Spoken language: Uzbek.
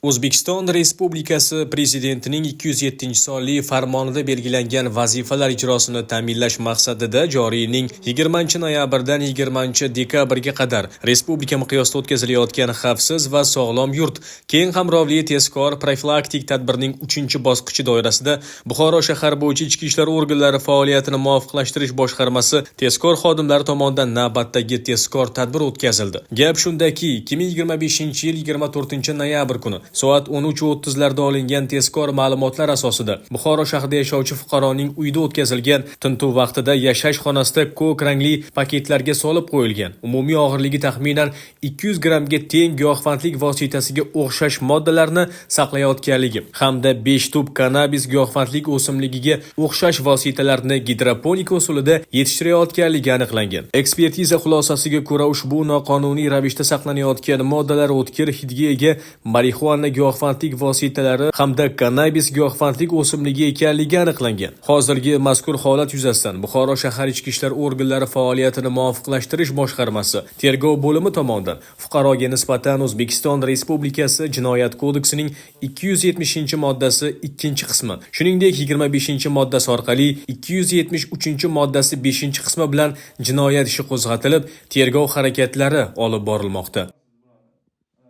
O'zbekiston Respublikasi Prezidentining 207-sonli farmonida belgilangan vazifalar ijrosini ta'minlash maqsadida joriy yilning 20-noyabrdan 20-dekabrga qadar respublika miqyosida o'tkazilayotgan "Xavfsiz va sog'lom yurt" keng qamrovli tezkor profilaktik tadbirining 3-bosqichi doirasida Buxoro shahar bo'yicha ichki ishlar organlari faoliyatini muvofiqlashtirish boshqarmasi tezkor xodimlari tomonidan navbatdagi tezkor tadbir o'tkazildi. Gap shundaki, 2025-yil 24-noyabr kuni soat 13:30 larda olingan tezkor ma'lumotlar asosida Buxoro shahrida yashovchi fuqaroning uyida o'tkazilgan tintuv vaqtida yashash xonasida ko'k rangli paketlarga solib qo'yilgan umumiy og'irligi taxminan 200 grammga teng giyohvandlik vositasiga o'xshash moddalarni saqlayotganligi hamda 5 tup kannabis giyohvandlik o'simligiga o'xshash vositalarni gidroponika usulida yetishtirayotganligi aniqlangan. Ekspertiza xulosasiga ko'ra, ushbu noqonuniy ravishda saqlanayotgan moddalar o'tkir hidga ega marixuana giyohvandlik vositalari hamda kannabis giyohvandlik o'simligi ekanligi aniqlangan. Hozirgi mazkur holat yuzasidan Buxoro shahar ichki ishlar organlari faoliyatini muvofiqlashtirish boshqarmasi tergov bo'limi tomonidan fuqaroga nisbatan O'zbekiston Respublikasi Jinoyat kodeksining 270-moddasi 2-qismi, shuningdek 25-moddasi orqali 273-moddasi 5-qismi bilan jinoyat ishi qo'zg'atilib, tergov harakatlari olib borilmoqda.